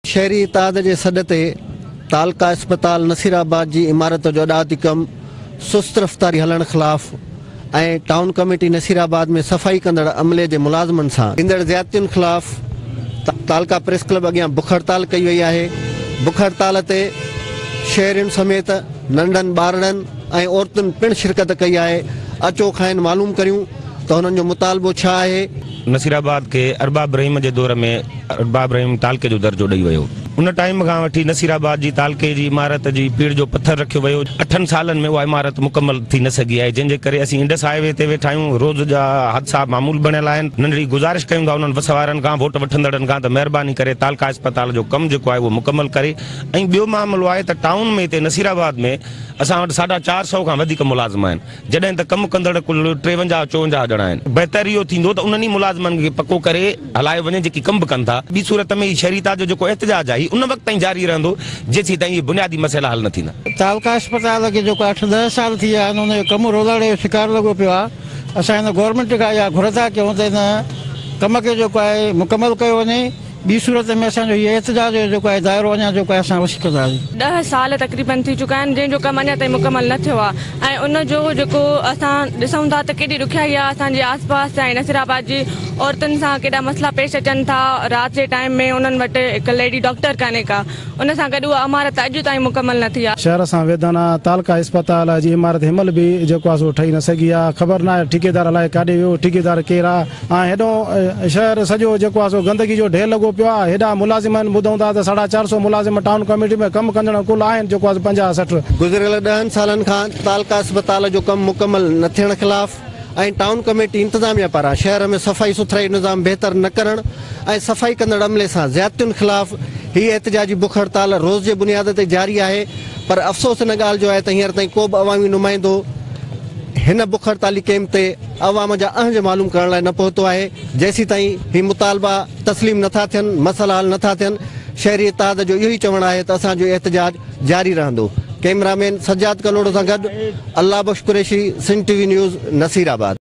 شهري اتحاد جي سڏ تي تعلقه اسپتال نصيرآباد جي عمارت جو اڏاوتي ڪم سست رفتاري هلڻ خلاف ۽ ٽائون ڪميٽي نصيرآباد ۾ صفائي ڪندڙ عملي جي ملازمن سان ٿيندڙ زيادتين خلاف تعلقه پريس ڪلب اڳيان بک هڙتال ڪئي وئي آهي. بک هڙتال تي شهرين سميت ننڍن ٻارڙن ۽ عورتن پڻ شرڪت ڪئي آهي. اچو کانئن معلوم ڪريون ته هنن جو مطالبو ڇا آهي؟ نصيرآباد کي ارباب رحيم جي دور ۾ ارباب رحيم تعلقي جو درجو ڏئي ويو. ان ٽائيم کان وٺي نصيرآباد جي تعلقي جي عمارت جي پيڙهه جو پٿر رکيو ويو. اٺن سالن ۾ اها عمارت مڪمل ٿي نه سگهي آهي، جنهن جي ڪري اسين انڊس هاء وي تي ويٺا آهيون. روز جا حادثا معمول بڻيل آهن. ننڍڙي گذارش ڪيون ٿا انهن وس وارن کان، ووٽ وٺندڙن کان ته مهرباني ڪري تعلقه اسپتال جو ڪم جيڪو آهي اهو مڪمل ڪري ۽ ٻيو معاملو آهي ته ٽائون ۾ هتي نصيرآباد ۾ اسان وٽ ساڍا 400 کان وڌيڪ ملازم آهن. جڏهن ته ڪم ڪندڙ ڪل 53 54 ڄڻا آهن. بهتر اهو ٿيندو ته انهن ئي ملازمن کي پڪو ڪري هلايو وڃي جيڪي ڪم به ڪن ٿا. ٻي صورت ۾ هي شهريتا جو جيڪو احتجاج آهي هي ان وقت تائين جاري رهندو جيسين تائين اهي بنيادي مسئلا حل نه ٿيندا. تعلقه اسپتال کي جيڪو اٺ ڏهه سال ٿي ويا آهن ان جو ڪم رولاڙي جو شڪار لڳو پيو آهي. اسان هن گورنمينٽ کان اها گهر ٿا ڪيون ته ان ڪم کي جيڪو آهي مڪمل ڪيو وڃي. ٻي صورت ۾ اسان جو هي احتجاج جو جيڪو آهي دائرو اڃا جيڪو آهي اسان وسيع ڪنداسين. 10 سال تقريبن ٿي چڪا آهن جنهن جو ڪم اڃا تائين مڪمل نه ٿيو آهي ۽ ان جو جيڪو اسان ڏسون ٿا ته ڪيڏي ڏکيائي آهي اسان جي آس پاس ۽ نصير آباد جي عورتن سان ڪيڏا مسئلا پيش اچن ٿا رات جي ٽائيم ۾ انهن وٽ هڪ ليڊي ڊاڪٽر ڪانهي ڪا ان سان گڏ اها عمارت اڄ تائين مڪمل نه ٿي آهي. شهر سان ويڌن آ، تعلقه اسپتال جي عمارت هن مهل به جيڪو آ سو ٺهي نه سگهي آ، خبر ناهي ٺيڪيدار الائي ڪاڏي ويو، ٺيڪيدار ڪير آ. ۽ هيڏو شهر سڄو جيڪو آ سو گندگي جو ڍير لڳو پيو آ، هيڏا ملازم آهن ٻڌون ٿا ته 450 ملازم ٽائون ڪميٽي ۾ ڪم ڪندڙ ڪل آهن جيڪو آ سو 50 60. گذريل ڏهن سالن کان تعلقه اسپتال جو ڪم مڪمل نه ٿيڻ خلاف ۽ ٽائون ڪميٽي انتظاميا پاران شهر ۾ صفائي سٿرائي نظام بهتر نه ڪرڻ ۽ صفائي ڪندڙ عملي سان زيادتين خلاف هي احتجاجي بک هڙتال روز جي بنياد تي جاري آهي پر افسوس ان ڳالهه جو آهي ته هينئر تائين ڪو به عوامي نمائندو هن بک هڙتالي ڪئمپ تي عوام جا اهنج معلوم ڪرڻ لاء نه پهتو آهي، جيسيتائين هي مطالبا تسليم نه ٿا ٿين، مسئلا حل نه ٿا ٿين، شهري اتحاد جو اهو ئي چوڻ آهي ته اسان جو احتجاج جاري رهندو. ڪئميرا مين سجاد ڪلهوڙو سان گڏ Allah Bakhsh Qureshi, Sindh T V news, Nasirabad.